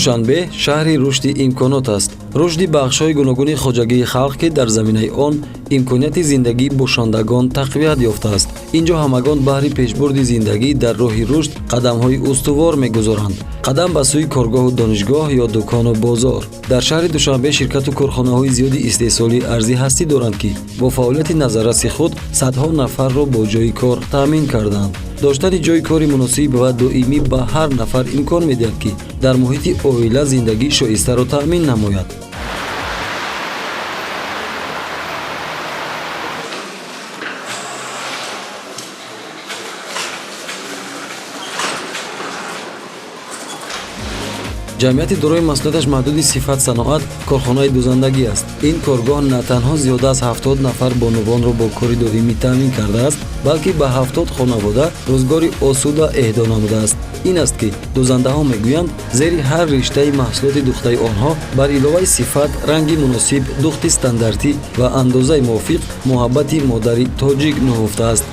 Душанбе шаҳри рушди имконот аст. Рушди бахшҳои гуногуни хоҷагии халқ, ки дар заминаи он имконияти зиндагии бошандагон тақвият ёфтааст. Ин ҷо ҳамагон баҳри пешбурди зиндагӣ дар роҳи рушд қадамҳои устувор мегузоранд. Қадам ба сӯи коргоҳу донишгоҳ ё дукону бозор. Дар шаҳри Душанбе ширкату корхонаҳои зиёди истеҳсолӣ арзи ҳастӣ доранд, ки бо фаъолияти назарраси худ садҳо нафарро бо ҷойи кор таъмин карданд. Доштани ҷойи кори муносиб ва доимӣ ба ҳар нафар имкон медиҳад, ки дар муҳити оила зиндагии шоистаро таъмин намояд. Ҷамъияти дорои масъулияташ маҳдуди «Сифат саноат» корхонаи дӯзандагӣ аст. Ин коргоҳ на танҳо зиёда аз 70 нафар бонувонро бо кори доимӣ таъмин кардааст, балки ба 70 хонавода рӯзгори осуда эҳдо намудааст. Ин аст, ки дӯзандаҳо мегӯянд, зери ҳар риштаи маҳсулоти духтаи онҳо бар иловаи сифат, ранги муносиб, духти стандартӣ ва андозаи мувофиқ муҳаббати модари тоҷик нуҳуфтааст.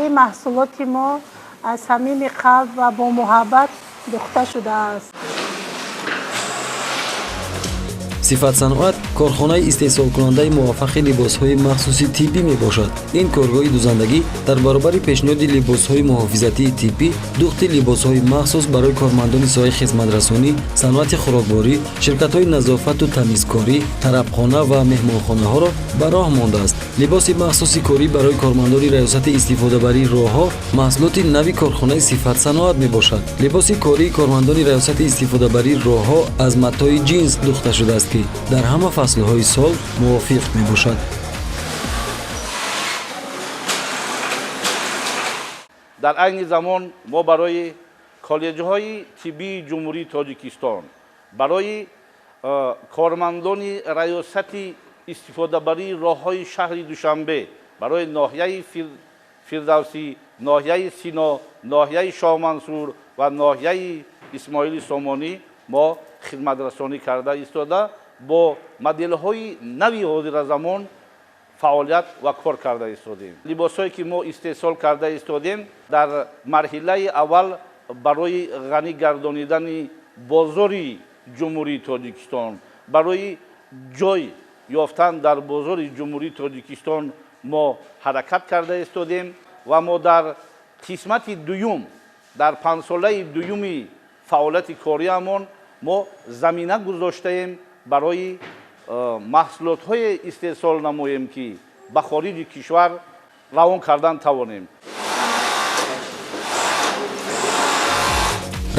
Ин маҳсулоти мо аз самими қалб ва бо муҳаббат духта шудааст. «Сифатсаноат» корхонаи истеҳсолкунандаи муваффақи либосҳои махсуси тиббӣ мебошад. Ин коргоҳи дӯзандагӣ дар баробари пешниҳоди либосҳои муҳофизатии тиббӣ, духти либосҳои махсус барои кормандони соҳаи хизматрасонӣ, саноати хӯрокворӣ, ширкатҳои назофату тамизкорӣ, тарабхона ва меҳмонхонаҳоро ба роҳ мондааст. Либоси махсуси корӣ барои кормандони раёсати истифодабарии роҳҳо маҳсулоти нави корхонаи «Сифатсаноат» мебошад. Либоси кории кормандони раёсати истифодабарии роҳҳо аз матои ҷинс духта шудааст, ки дар ҳама фаслҳои сол мувофиқ мебошад. Дар айни замон мо барои коллеҷҳои тиббии Ҷумҳурии Тоҷикистон, барои кормандони раёсати истифодабарии роҳҳои шаҳри Душанбе, барои ноҳияи Фирдавсӣ, ноҳияи Сино, ноҳияи Шоҳмансур ва ноҳияи Исмоили Сомонӣ мо хидматрасонӣ карда истода, бо моделҳои нави ҳозиразамон фаъолият ва кор карда истодем. Либосҳое, ки мо истеҳсол карда истодем, дар марҳилаи аввал барои ғанӣ гардонидани бозори Ҷумҳурии Тоҷикистон, барои ҷой ёфтан дар бозори Ҷумҳурии Тоҷикистон мо ҳаракат карда истодем ва мо дар қисмати дуюм, дар панҷсолаи дуюми фаъолияти кориамон мо замина гузоштаем барои маҳсулотҳое истеҳсол намоем, ки ба хориҷи кишвар равон кардан тавонем.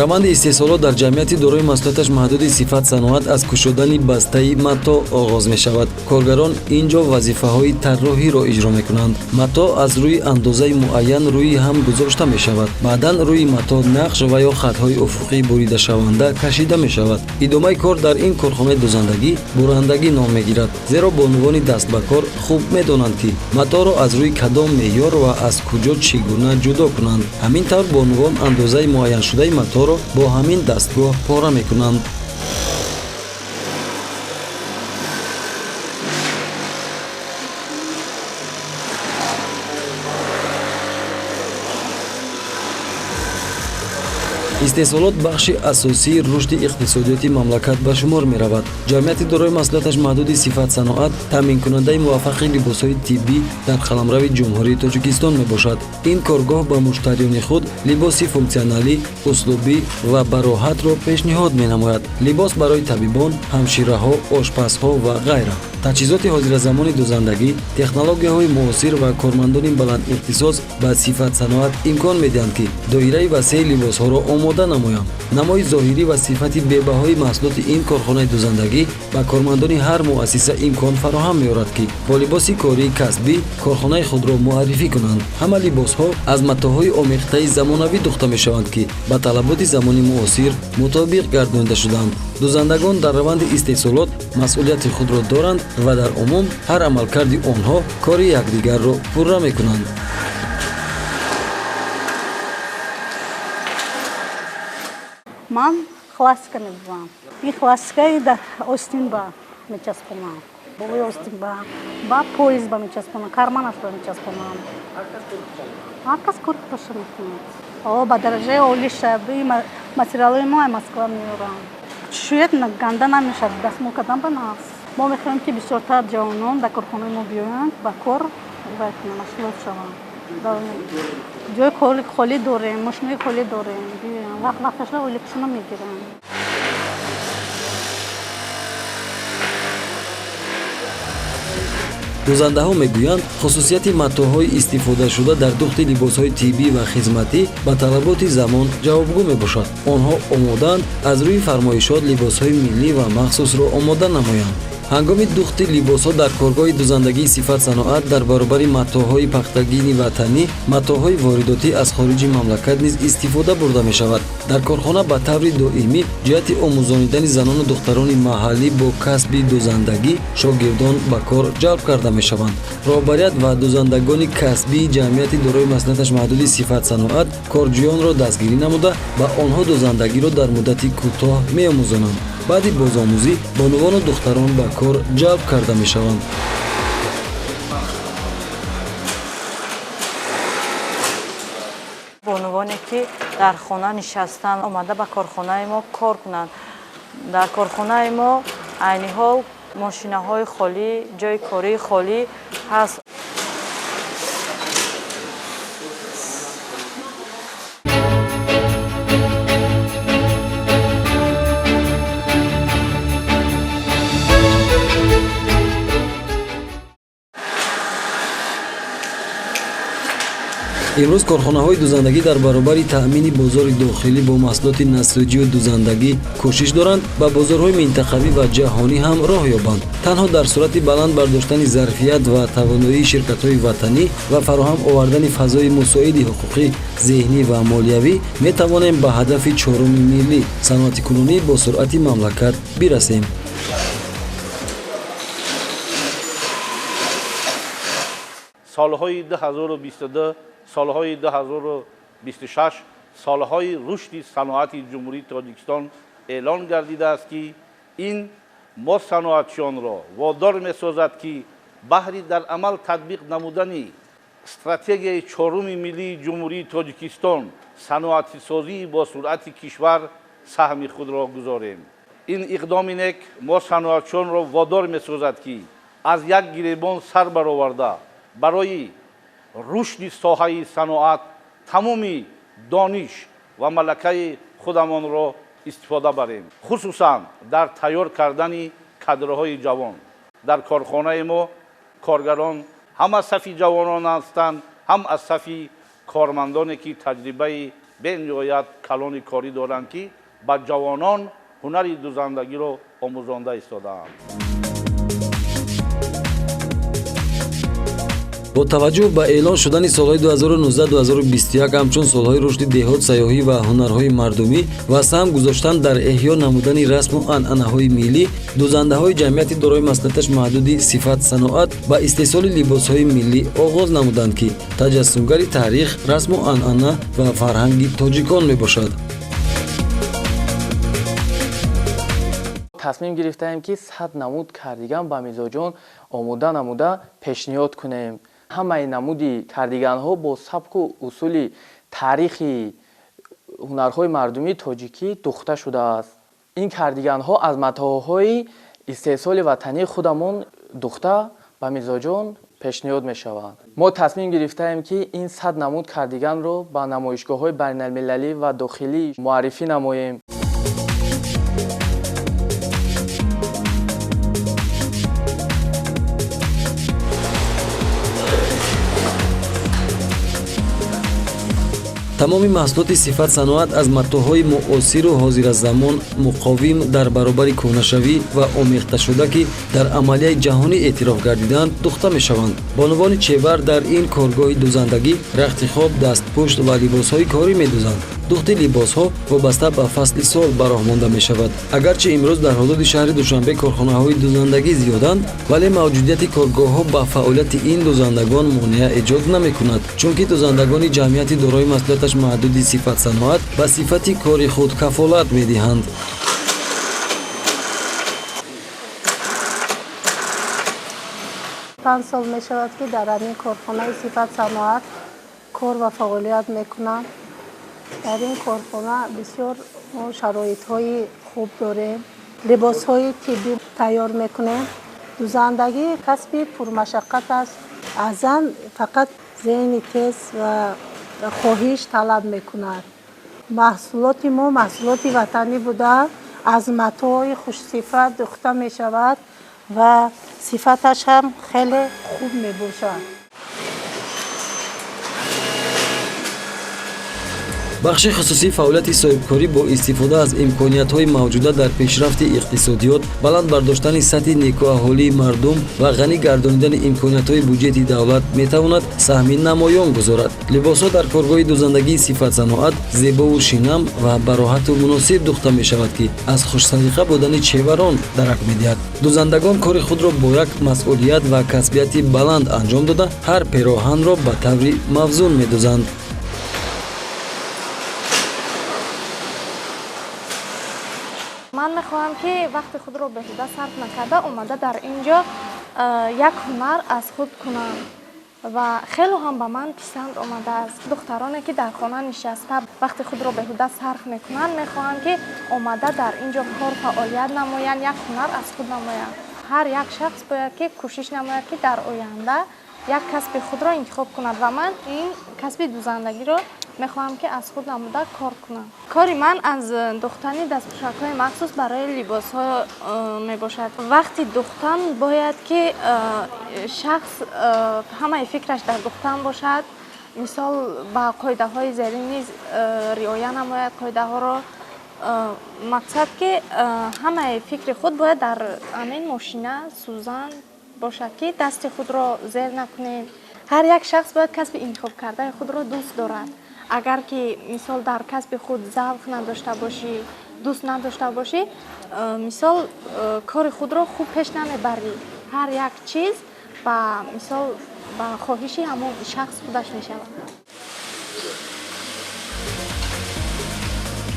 Раванди истеҳсолот дар ҷамъияти дорои масъулияташ маҳдуди «Сифат саноат» аз кушодани бастаи матоъ оғоз мешавад. Коргарон ин ҷо вазифаҳои тарроҳиро иҷро мекунанд. Матоъ аз рӯи андозаи муайян рӯи ҳам гузошта мешавад. Баъдан рӯи матоъ нақш ва ё хатҳои уфуқӣ буридашаванда кашида мешавад. Идомаи кор дар ин корхонаи дӯзандагӣ бурандагӣ ном мегирад, зеро бонувони дастбакор хуб медонанд, ки матоъро аз рӯи кадом меъёр ва аз куҷо чӣ гуна ҷудо кунанд. Ҳамин тавр, бонувон андозаи муайяншудаи матоъро бо ҳамин дастгоҳ пора мекунанд. Истеҳсолот бахши асосии рушди иқтисодиёти мамлакат ба шумор меравад. Ҷамъияти дорои масъулияташ маҳдуди «Сифат саноат» таъминкунандаи муваффақи либосҳои тиббӣ дар қаламрави Ҷумҳурии Тоҷикистон мебошад. Ин коргоҳ ба муштариёни худ либоси функсионалӣ, услубӣ ва бароҳатро пешниҳод менамояд. Либос барои табибон, ҳамшираҳо, ошпазҳо ва ғайра. Таҷҳизоти ҳозиразамони дӯзандагӣ, технологияҳои муосир ва кормандони баландихтисос ба «Сифат саноат» имкон медиҳанд, ки доираи васеи либосҳоро омода намоянд. Намои зоҳирӣ ва сифати бебаҳои маҳсулоти ин корхонаи дӯзандагӣ ба кормандони ҳар муассиса имкон фароҳам меорад, ки бо либоси кории касбӣ корхонаи худро муаррифӣ кунанд. Ҳама либосҳо аз матоъҳои омехтаи замонавӣ духта мешаванд, ки ба талаботи замони муосир мутобиқ гардонида шудаанд. Дӯзандагон дар раванди истеҳсолот масъулияти худро доранд ва дар умум ҳар амалкарди онҳо кори якдигарро пурра мекунанд. Ман классика мебувам. Ин классикаи остинба мечаспонам, болои остинба ба поясба мечаспонам, карманашба мечаспонам. Ҳар кас кори худашро мекунад. Ба дараҷаи олӣ шаби материалҳои мо Москва меоранд. Шояд ганда намешавад, дастмол кардан ба нағз. Мо мехоҳем, ки бисёртар ҷавонон дар корхонаи мо биёянд, ба кор вай кунанд, машғул шаванд. Ҷои холӣ дорем, мошинои холӣ дорем, биёянд. Вақт вақташро ойликашонро мегиранд. Дӯзандаҳо мегӯянд, хусусияти матоъҳои истифодашуда дар духти либосҳои тиббӣ ва хизматӣ ба талаботи замон ҷавобгӯ мебошад. Онҳо омодаанд аз рӯи фармоишот либосҳои миллӣ ва махсусро омода намоянд. Ҳангоми духти либосҳо дар коргоҳи дӯзандагии Сифат Саноат дар баробари матоъҳои пахтагини ватанӣ, матоъҳои воридотӣ аз хориҷи мамлакат низ истифода бурда мешавад. Дар корхона ба таври доимӣ ҷиҳати омӯзонидани занону духтарони маҳаллӣ бо касби дӯзандагӣ шогирдон ба кор ҷалб карда мешаванд. Роҳбарият ва дӯзандагони касбии ҷамъияти дорои масъулияташ маҳдуди Сифат Саноат корҷӯёнро дастгирӣ намуда, ба онҳо дӯзандагиро дар муддати кӯтоҳ меомӯзонанд. Баъди бозомӯзӣ бонувону духтарон ба кор ҷалб карда мешаванд. Бонувоне ки дар хона нишастанд, омада ба корхонаи мо кор кунанд. Дар корхонаи мо айни ҳол мошинаҳои холӣ, ҷои кории холӣ ҳаст. Имрӯз корхонаҳои дӯзандагӣ дар баробари таъмини бозори дохилӣ бо маҳсулоти насоҷию дӯзандагӣ кӯшиш доранд ба бозорҳои минтақавӣ ва ҷаҳонӣ ҳам роҳ ёбанд. Танҳо дар сурати баланд бардоштани зарфият ва тавоноии ширкатҳои ватанӣ ва фароҳам овардани фазои мусоиди ҳуқуқӣ, зеҳнӣ ва молиявӣ метавонем ба ҳадафи чоруми миллӣ саноатикунонӣ бо суръати мамлакат бирасем. Солҳои 2022, солҳои 2026 солҳои рушди саноати Ҷумҳурии Тоҷикистон эълон гардидааст, ки ин мо саноатчиёнро водор месозад, ки баҳри дар амал татбиқ намудани стратегияи чоруми миллии Ҷумҳурии Тоҷикистон саноатисозии бо суръати кишвар саҳми худро гузорем. Ин иқдоми нек мо саноатчиёнро водор месозад, ки аз як гиребон сар бароварда барои рушди соҳаи саноат тамоми дониш ва малакаи худамонро истифода барем, хусусан дар тайёр кардани кадрҳои ҷавон. Дар корхонаи мо коргарон ҳам аз сафи ҷавонон ҳастанд, ҳам аз сафи кормандоне, ки таҷрибаи бениҳоят калони корӣ доранд, ки ба ҷавонон ҳунари дӯзандагиро омӯзонда истодаанд. Бо таваҷҷӯҳ ба эълон шудани солҳои 2019-2021 ҳамчун солҳои рушди деҳот, сайёҳӣ ва ҳунарҳои мардумӣ ва саҳм гузоштан дар эҳё намудани расму анъанаҳои миллӣ, дӯзандаҳои ҷамъияти дорои масъулияташ маҳдуди Сифат Саноат ба истеҳсоли либосҳои миллӣ оғоз намуданд, ки таҷассумгари таърих, расму анъана ва фарҳанги тоҷикон мебошад. Тасмим гирифтаем, ки 100 намуд кардиган ба мизоҷон омода намуда пешниҳод кунем. Ҳамаи намуди кардиганҳо бо сабку усули таърихи ҳунарҳои мардумии тоҷикӣ духта шудааст. Ин кардиганҳо аз матоъҳои истеҳсоли ватании худамон духта ба мизоҷон пешниҳод мешаванд. Мо тасмим гирифтаем, ки ин 100 намуд кардиганро ба намоишгоҳҳои байналмилалӣ ва дохилӣ муаррифӣ намоем. Тамоми маҳсулоти Сифат Саноат аз матоъҳои муосиру ҳозиразамон, муқовим дар баробари кӯҳнашавӣ ва омехташуда, ки дар амалияи ҷаҳонӣ эътироф гардидаанд, духта мешаванд. Бонувони чевар дар ин коргоҳи дӯзандагӣ рахти хоб, дастпушт ва либосҳои корӣ медӯзанд. Духти либосҳо вобаста ба фасли сол ба роҳ монда мешавад. Агарчи имрӯз дар ҳудуди шаҳри Душанбе корхонаҳои дӯзандагӣ зиёданд, вале мавҷудияти коргоҳҳо ба фаъолияти ин дӯзандагон монеа эҷод намекунад, чунки дӯзандагони ҷамъияти дорои масъулияташ маҳдуди Сифат Саноат ба сифати кори худ кафолат медиҳанд. 5 сол мешавад, ки дар ҳамин корхонаи Сифат Саноат кор ва фаъолият мекунам. Дар ин корхона бисёр мо шароитҳои хуб дорем, либосҳои тиббӣ тайёр мекунем. Дузандагӣ касби пурмашаққат аст. Аз зан фақат зеҳни тез ва хоҳиш талаб мекунад. Маҳсулоти мо маҳсулоти ватанӣ буда, аз матоъҳои хушсифат духта мешавад ва сифаташ ҳам хеле хуб мебошад. Бахши хусусии фаъолияти соҳибкорӣ бо истифода аз имкониятҳои мавҷуда дар пешрафти иқтисодиёт, баланд бардоштани сатҳи некӯаҳолии мардум ва ғанӣ гардонидани имкониятҳои буҷети давлат метавонад саҳми намоён гузорад. Либосҳо дар коргоҳи дузандагии Сифатсаноат зебову шинам ва бароҳату муносиб духта мешавад, ки аз хушсалиқа будани чеварон дарак медиҳад. Дузандагон кори худро бо як масъулият ва касбияти баланд анҷом дода, ҳар пероҳанро ба таври мавзун медузанд. Ман мехоҳам, ки вақти худро беҳуда сарф накарда, омада дар ин ҷо як ҳунар аз худ кунам ва хело ҳам ба ман писанд омадааст. Духтароне, ки дар хона нишаста вақти худро беҳуда сарф мекунанд, мехоҳам, ки омада дар ин ҷо кор фаъолият намоянд, як ҳунар аз худ намоянд. Ҳар як шахс бояд ки кӯшиш намояд, ки дар оянда як касби худро интихоб кунад ва ман ин касби дузандагиро мехоҳам, ки аз худ намуда кор кунам. Кори ман аз духтани дастпӯшакҳои махсус барои либосҳо мебошад. Вақти духтан бояд, ки шахс ҳамаи фикраш дар духтан бошад, мисол, ба қоидаҳои зерин низ риоя намояд қоидаҳоро. Мақсад, ки ҳамаи фикри худ бояд дар ҳамин мошина сӯзан бошад, ки дасти худро зер накунем. Ҳар як шахс бояд касби интихобкардаи худро дӯст дорад. Агар ки, мисол, дар касби худ завқ надошта бошӣ, дӯст надошта бошӣ, мисол, кори худро хуб пеш намебарӣ. Ҳар як чиз ба, мисол, ба хоҳиши ҳамон шахс худаш мешавад.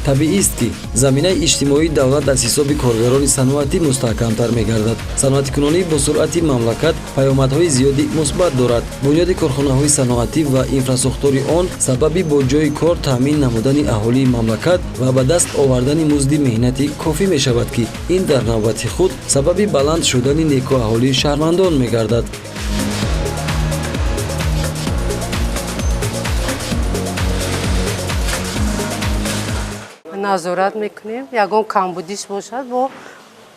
Табиист, ки заминаи иҷтимоии давлат аз ҳисоби коргарони саноатӣ мустаҳкамтар мегардад. Саноатикунонии босуръати мамлакат паёмадҳои зиёди мусбат дорад. Бунёди корхонаҳои саноатӣ ва инфрасохтори он сабаби бо ҷойи кор таъмин намудани аҳолии мамлакат ва ба даст овардани музди меҳнати кофӣ мешавад, ки ин дар навбати худ сабаби баланд шудани некӯаҳолии шаҳрвандон мегардад. Назорат мекунем, ягон камбудиш бошад, бо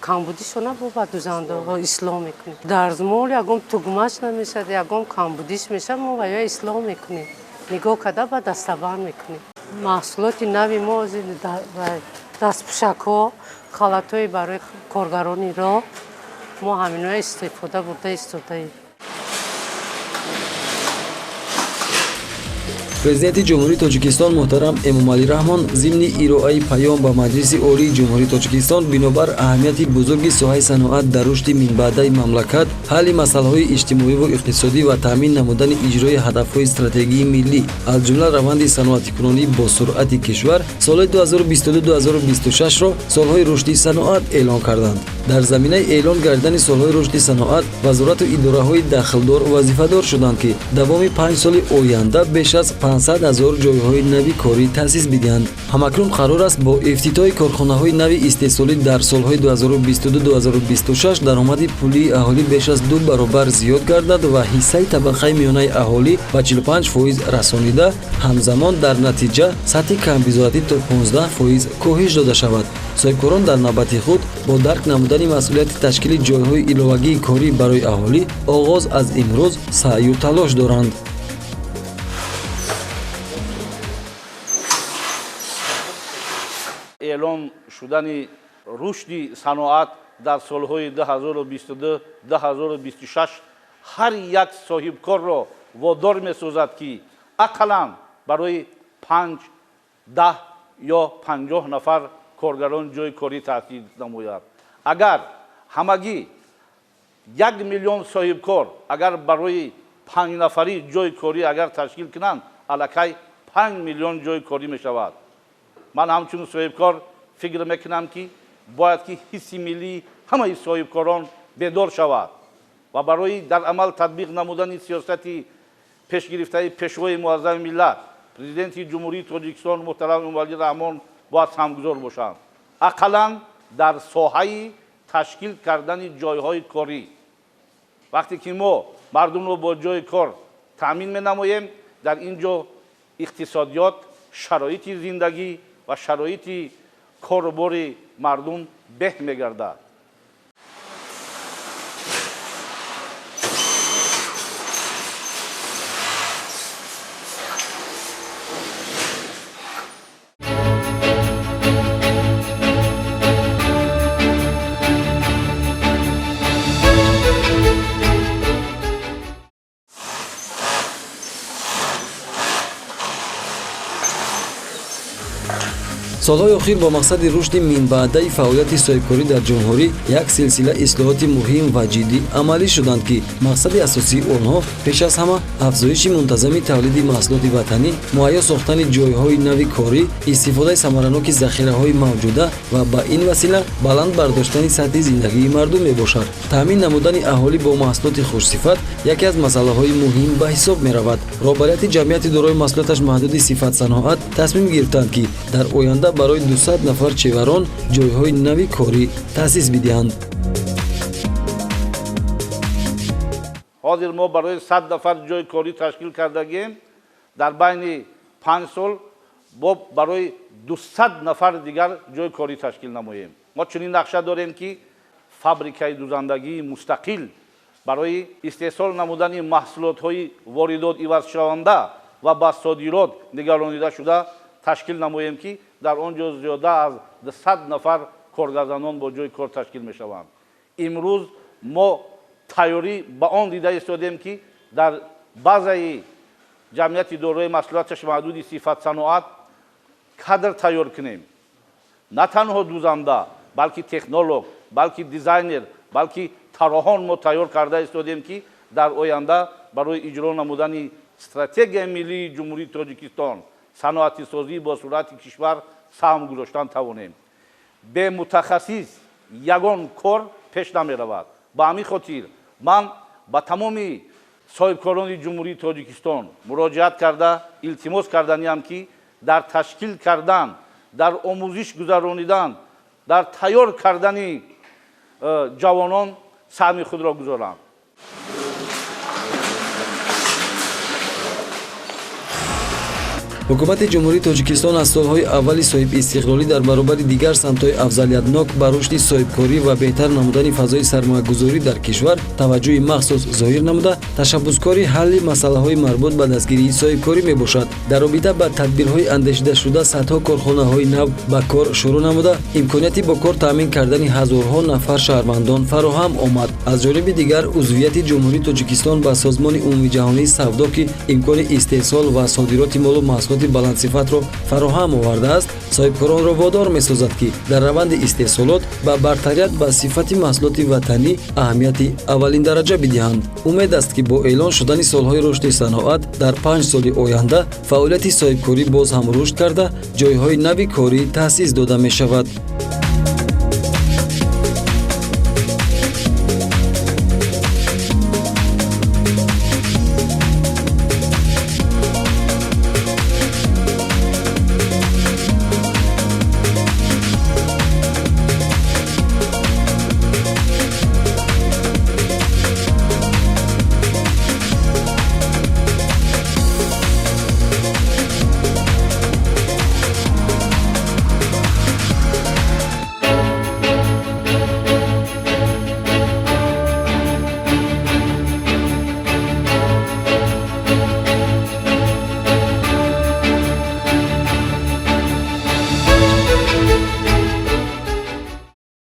камбудишона бо ба дузандаҳо ислоҳ мекунем. Дарзмол ягон тугмаш намешад, ягон камбудиш мешад, мо ба ё ислоҳ мекунем, нигоҳ карда ба дастабанд мекунем. Маҳсулоти нави мо дастпӯшакҳо, халатҳои барои коргарони роҳ, мо ҳаминҳоя истифода бурда истодаем. Президенти Ҷумҳурии Тоҷикистон муҳтарам Эмомалӣ Раҳмон зимни ироаи паём ба Маҷлиси Олии Ҷумҳурии Тоҷикистон бинобар аҳамияти бузурги соҳаи саноат дар рушди минбаъдаи мамлакат, ҳалли масъалаҳои иҷтимоиву иқтисодӣ ва таъмин намудани иҷрои ҳадафҳои стратегии миллӣ, аз ҷумла раванди саноатикунонии босуръати кишвар, соли 2022-2026-ро солҳои рушди саноат эълон карданд. Дар заминаи эълон гардидани солҳои рушди саноат вазорату идораҳои дахлдор вазифадор шуданд, ки давоми 5 соли оянда беш аз 500 ҳазор ҷойҳои нави корӣ таъсис бидиҳанд. Ҳамакнун қарор аст бо ифтитоҳи корхонаҳои нави истеҳсолӣ дар солҳои 2022-2026 даромади пулии аҳолӣ беш аз 2 баробар зиёд гардад ва ҳиссаи табақаи миёнаи аҳолӣ ба 45% расонида, ҳамзамон дар натиҷа сатҳи камбизоатӣ то 15% коҳиш дода шавад. Соҳибкорон дар навбати худ бо дарк намудани масъулияти ташкили ҷойҳои иловагии корӣ барои аҳолӣ оғоз аз имрӯз саъю талош доранд. Эълон шудани рушди саноат дар солҳои 2022-2026 ҳар як соҳибкорро водор месозад, ки ақаллан барои 5, 10 ё 50 нафар коргарон ҷойи корӣ таъсис намояд. Агар ҳамагӣ 1 миллион соҳибкор агар барои 5 нафарӣ ҷойи корӣ агар ташкил кунанд, аллакай 5 миллион ҷойи корӣ мешавад. Ман ҳамчун соҳибкор фикр мекунам, ки бояд ки ҳисси миллии ҳамаи соҳибкорон бедор шавад ва барои дар амал татбиқ намудани сиёсати пешгирифтаи Пешвои Муаззами миллат, Президенти Ҷумҳурии Тоҷикистон муҳтарам Эмомалӣ Раҳмон бояд саҳмгузор бошанд, ақаллан дар соҳаи ташкил кардани ҷойҳои корӣ. Вақте ки мо мардумро бо ҷойи кор таъмин менамоем, дар ин ҷо иқтисодиёт, шароити зиндагӣ ва шароити корубори мардум беҳ мегардад. Солҳои охир бо мақсади рушди минбаъдаи фаъолияти соҳибкорӣ дар ҷумҳурӣ як силсила ислоҳоти муҳим ва ҷиддӣ амалӣ шуданд, ки мақсади асосии онҳо пеш аз ҳама афзоиши мунтазами тавлиди маҳсулоти ватанӣ, муҳайё сохтани ҷойҳои нави корӣ, истифодаи самараноки захираҳои мавҷуда ва ба ин васила баланд бардоштани сатҳи зиндагии мардум мебошад. Таъмин намудани аҳолӣ бо маҳсулоти хушсифат яке аз масъалаҳои муҳим ба ҳисоб меравад. Роҳбарияти ҷамъияти дорои маҳсулоташ маҳдуди сифатсаноат тасмим гирифтанд, ки дар оянда барои 200 нафар чеварон ҷойҳои нави корӣ таъсис бидиҳанд. Ҳозир мо барои 100 нафар ҷойи корӣ ташкил кардагием. Дар байни 5 сол бо барои 200 нафар дигар ҷойи корӣ ташкил намоем. Мо чунин нақша дорем, ки фабрикаи дузандагии мустақил барои истеҳсол намудани маҳсулотҳои воридот ивазшаванда ва ба содирот нигаронида шуда ташкил намоем, ки дар он ҷо зиёда аз 200 нафар коргарзанон бо ҷойи кор ташкил мешаванд. Имрӯз мо тайёрӣ ба он дида истодем, ки дар базаи ҷамъияти дорои маҳсулоташ маҳдуди сифатсаноат кадр тайёр кунем. На танҳо дузанда, балки технолог, балки дизайнер, балки тароҳон мо тайёр карда истодем, ки дар оянда барои иҷро намудани стратегияи миллии Ҷумҳурии Тоҷикистон саноатисозӣ бо суръати кишвар саҳм гузоштан тавонем. Бе мутахассис ягон кор пеш намеравад. Ба ҳамин хотир ман ба тамоми соҳибкорони Ҷумҳурии Тоҷикистон муроҷиат карда илтимос карданиам, ки дар ташкил кардан, дар омӯзиш гузаронидан, дар тайёр кардани ҷавонон саҳми худро гузоранд. Ҳукумати Ҷумҳурии Тоҷикистон аз солҳои аввали соҳибистиқлолӣ дар баробари дигар самтҳои афзалиятнок ба рушди соҳибкорӣ ва беҳтар намудани фазои сармоягузорӣ дар кишвар таваҷҷӯҳи махсус зоҳир намуда, ташаббускори ҳалли масъалаҳои марбут ба дастгирии соҳибкорӣ мебошад. Дар робита ба тадбирҳои андешидашуда садҳо корхонаҳои нав ба кор шурӯъ намуда, имконияти бо кор таъмин кардани ҳазорҳо нафар шаҳрвандон фароҳам омад. Аз ҷониби дигар, узвияти Ҷумҳурии Тоҷикистон ба Созмони умумиҷаҳонии савдо, ки имкони истеҳсол ва содироти молу маҳсулоти баландсифатро фароҳам овардааст, соҳибкоронро водор месозад, ки дар раванди истеҳсолот ба бартарият ба сифати маҳсулоти ватанӣ аҳамияти аввалиндараҷа бидиҳанд. Умед аст, ки бо эълон шудани солҳои рушди саноат дар 5 соли оянда фаъолияти соҳибкорӣ боз ҳам рушд карда, ҷойҳои нави корӣ таъсис дода мешавад.